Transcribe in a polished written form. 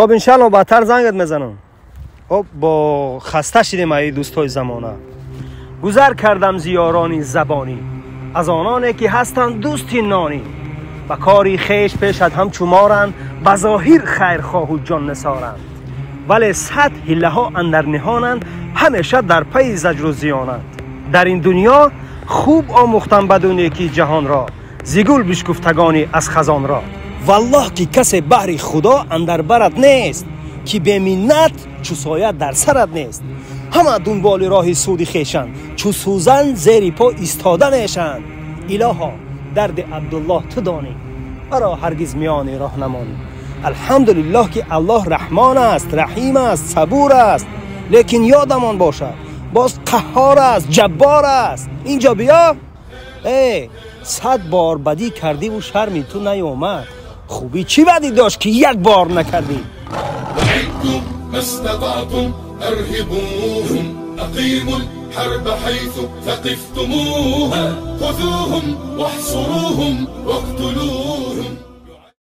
Хоб, иншалло, баъдтар зангат мезанам. Хоб, бо хаста шидем аи дӯстои замона. Гузар кардам зиёрони забонӣ, аз ононе ки ҳастанд дӯсти нонӣ, ба кори хеш пешат ҳамчу моранд, ба зоҳир хайрхоҳу ҷоннисоранд, вале сад ҳиллаҳо андар ниҳонанд, ҳамеша дар пайи заҷру зиёнанд. Дар ин дунё хуб омӯхтам баду неки ҷаҳонро, зи гул бишкуфтагони аз хазонро. Валлоҳ, ки касе баҳри худо андар барат нест, ки беминнат чу соя дар сарат нест. Ҳама дунболи роҳи суди хешанд, чу сӯзан зери по истода мешанд. Илоҳо, дарди Абдуллоҳ ту донӣ, маро ҳаргиз миёни роҳ намонӣ. Алҳамдулиллоҳ, ки Аллоҳ раҳмон аст, раҳим аст, сабур аст, лекин ёдамон бошад, боз қаҳҳор аст, ҷаббор аст. Инҷо биё, э, 100 бор бадӣ кардиву шарми ту наёмад, хубӣ чӣ бадӣ дошт, ки як бор накардӣ? ما استطعتم أرهبوهم، أقيموا الحرب حيث ثقفتموها، خذوهم واحصروهم واقتلوهم.